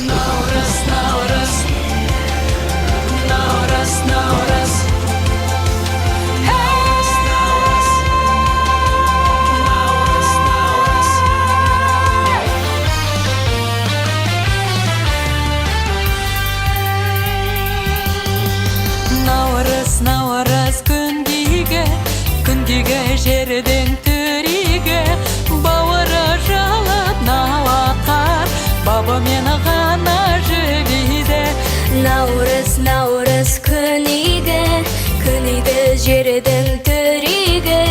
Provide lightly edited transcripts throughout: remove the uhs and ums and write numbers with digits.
Наурыз, наурыз, наурыз, наурыз. Наурыз, наурыз, наурыз. Наурыз, наурыз күндегі, күндегі жердің түрегі, бауыры жылып науақар, бабымен ғана жібиді. Наурыз, наурыз күн игі, күн игі жердің түрегі,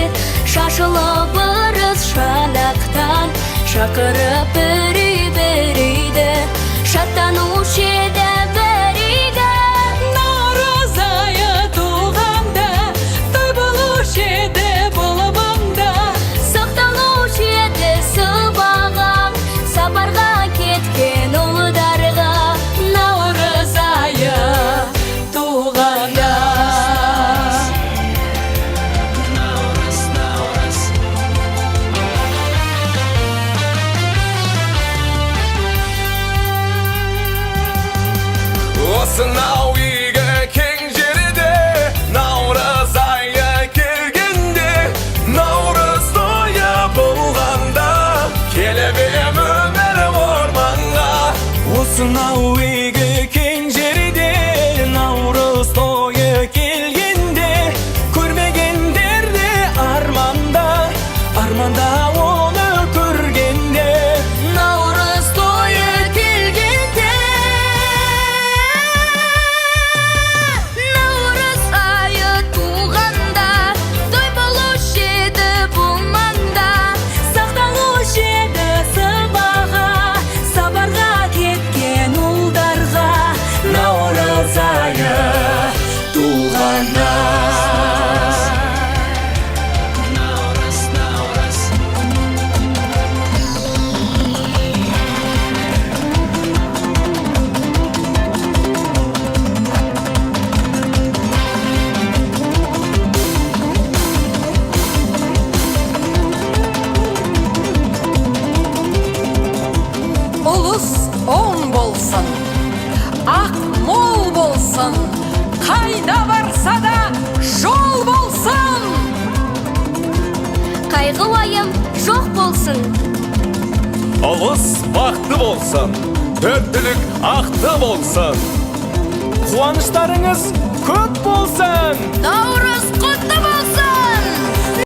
шашылып ырыс шанақтан, шақырып бір үй бір үйді, шаттанушы еді бір игі. Наурыз айы туғанда, той болушы еді бұл маңда. Сақталушы еді сыбағаң, сапарға кеткен ұлдарға. Наурыз айы туғанда. Наурыз, наурыз. Осынау игі кең жерде наурыз айы келгенде, наурыз тойы болғанда, келіп ем өмір орманға. Осынау игі кең жерде наурыз тойы келгенде, көрмегендер де арманда, арманда оны көргенде. Наурыз тойы келгенде. Наурыз айы туғанда, той болушы еді бұл маңда. Сақталушы еді сыбаға, сапарға кеткен ұлдарға. Наурыз айы туғанда. Наурыз, наурыз. Ұлыс оң болсын, ақ мол болсын, қайда барса да жол болсын. Қайғы уайым жоқ болсын. Ұлыс бақты болсын, төрт түлік ақты болсын. Қуаныштарыңыз көп болсын. Наурыз құтты.